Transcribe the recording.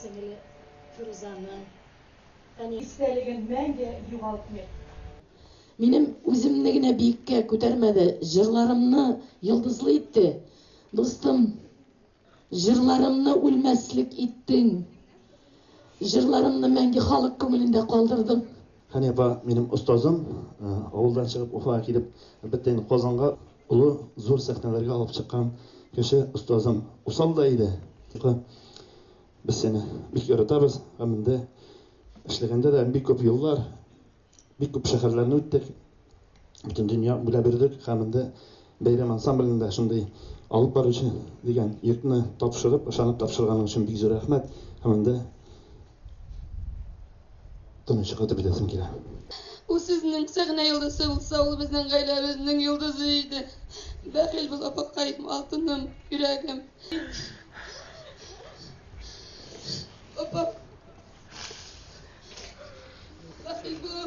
Сеңеле Фирузаның, әни. Истәлеген мәңге югалтмыйк. Минем үземне генә биеккә күтәрмәде, җырларымны йолдызлы итте. Дустым, җырларымны үлмәслек иттең. Җырларымны мәңге халык күңелендә калдырдың. Хәния апа минем остазым, авылдан чыгып Уфага килеп, әлбәттә инде Казанга олы зур сәхнәләргә алып чыккан кеше, остазым. Усал да иде. Без сине бик яратабыз һәм инде эшләгәндә дә бик күп еллар, бик күп шәһәрләрне үттек. Бөтен дөнья буйлап йөрдек һәм инде Бәйрәм ансамблендә шундый алып баручы дигән йөкне тапшырып, ышанып тапшырганың өчен бик зур рәхмәт. Һәм инде тыныч йокы дип әйтәсем килә. Ул сезнең сәхнә йолдызы булса, ул безнең гаиләбезнең йолдызы иде. Бәхил бул, апакаем, алтыным, йөрәгем. Апа. Бәхил бул.